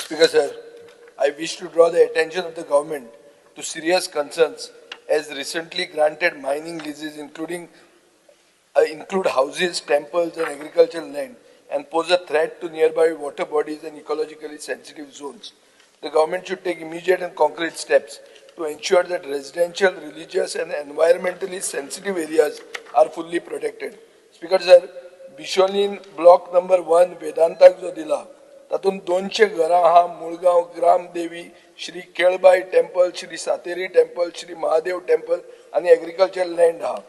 Speaker sir, I wish to draw the attention of the government to serious concerns as recently granted mining leases including include houses, temples and agricultural land and pose a threat to nearby water bodies and ecologically sensitive zones. The government should take immediate and concrete steps to ensure that residential, religious and environmentally sensitive areas are fully protected. Speaker sir, Bicholim block number 1 वेदांताक जो दिला तातूंत 200 घरां आहा. मुळगांव Gramdevi, Shri Kelbai temple, Shri Sateri temple, Shri Mahadev temple आनी agriculture land आहा.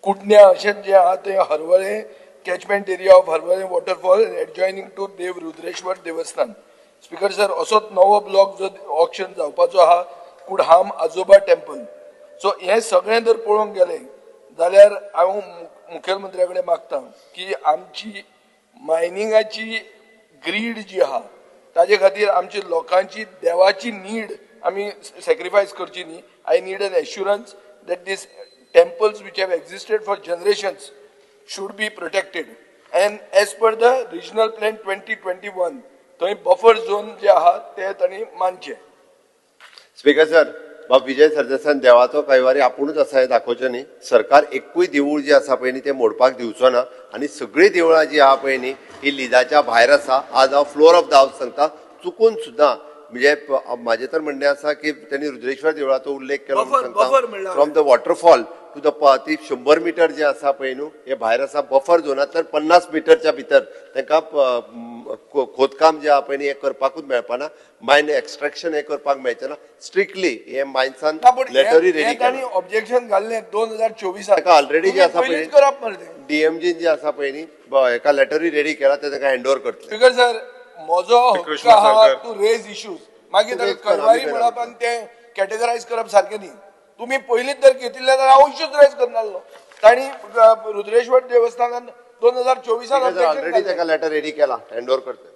कुडण्या अशेंच जें आहा तें Harvalem catchment area of Harvalem waterfall adjoining to Dev Rudreshwar Devasthan. Speaker sir, असोच नवो ब्लॉक जो ऑक्शन जावपाचो आहा कुडहाम आजोबा टेम्पल. सो हें सगळें जर पळोवंक गेलें जाल्यार हांव मुखेलमंत्र्या कडेन मागता की आमची मायनिंगाची ग्रीड जी आहा ताजे खातीर आमची लोकांची देवाची नीड आमी सॅक्रिफायस करची न्ही. I need an assurance that these temples which have existed for generations should be protected and as per the regional plan 2021 थंय बफर झोन जे आहा ते तांणी मानचे. स्पीकर सर, बाब विजय सरदेसाय देवाचो कैवारी आपुणूच आसा हें दाखोवचें न्ही. सरकार एकूय देवूळ जे आसा पळय न्ही तें मोडपाक दिवचो ना आनी सगळीं देवळां जी आहा पळय न्ही ही लिजाच्या भायर आसा. आज हांव फ्लोर ऑफ the house सांगता, चुकून सुद्दां म्हणजे म्हाजें तर म्हणणें आसा की त्यांनी रुद्रेश्वर देवळाचो उल्लेख केलो सांगता, from the waterfall to the ती 100 मिटर जे आसा पळय न्हू हे भायर आसा. बफर झोनांत तर 50 मिटरच्या भितर तांकां खोदकाम जे आहा पळय न्ही हें करपाकूच मेळपाना, मायन एक्स्ट्रॅक्शन हें करपाक मेळचें ना. स्ट्रिक्टली हे मायन्सान लेटरूय रेडी केलां. ऑब्जेक्शन घाल्लें 2024 ताका ऑलरेडी जे आसा पळय डीएमजीन जे आसा पळय न्ही हेका लेटरूय रेडी केला, ते ताका हँड ओवर करतले. स्पीकर सर, म्हजो हक्क आहा टू रेज इश्यूज. मागीर ताका कैवारी म्हणप आनी तें कॅटेगरायज करप सारकें न्ही. तुम्ही पयलींच जर घेतिल्लें जाल्यार हांव इश्यूज रेज करनासलो. तांणी रुद्रेश्वर देवस्थानान 2024 ऑलरेडी ताका लेटर रेडी केला, हँड ओवर करतले.